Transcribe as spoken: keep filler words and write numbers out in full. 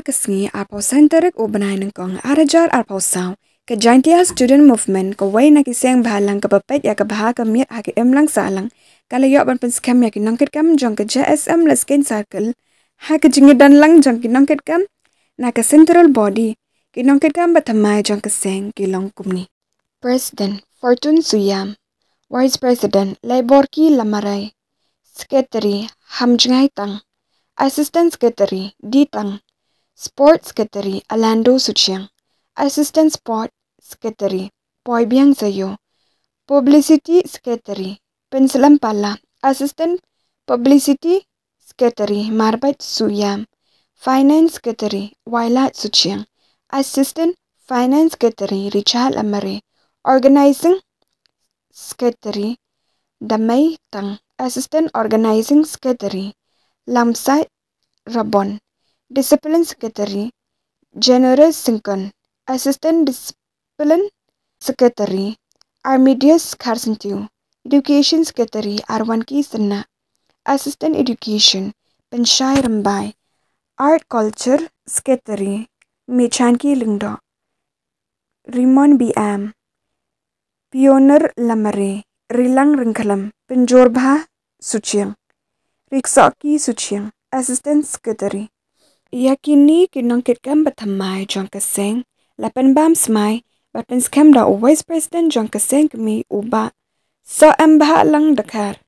Ka sngi arphew san tarik u bnai nyngkong ar hajar arphew saw, ka Jaintia Student Movement, kawei na ki seng bhalang kaba peit ïa ka bha ka miat ha ka imlang sahlang, ka la ïoh ban pynskhem ïa ki nongkitkam jong ka J S M Laskein Circle ha ka jingïadon lang jong ki nongkitkam na ka Central Body. Ki nongkitkam ba thymmai jong ka seng ki long kumne: President Fortune Suiam, Vice President Laborki Lamarei, Secretary Hamjngai Tang, Assistant Secretary D Tang, Sport Secretary Alando Suchiang, Assistant Sport Secretary Poibiang Sayo, Publicity Secretary Pinslem Pala, Assistant Publicity Secretary Marbet Suiam, Finance Secretary Wailat Suchiang, Assistant Finance Secretary Richard Lamare, Organizing Secretary Damei Tang, Assistant Organizing Secretary Lamsai Rabon, Discipline Secretary Generous Singkon, Assistant Discipline Secretary Armidius Kharsentiu, Education Secretary Arwanki Senna, Assistant Education Penshai Rambai, Art Culture Secretary Mechanki Lyngdoh, Rimon B M, Pioner Lamare, Rilang Ryngkhlem, Pynjorbha Suchiang, Riksoki Suchiang, Assistant Secretary. Ïa kine ki nongkitkam ba thymmai jong ka seng la pynbam smai bad pynskhem da u Vice President jong ka seng kmie u Bah Sohembhalang Dkhar.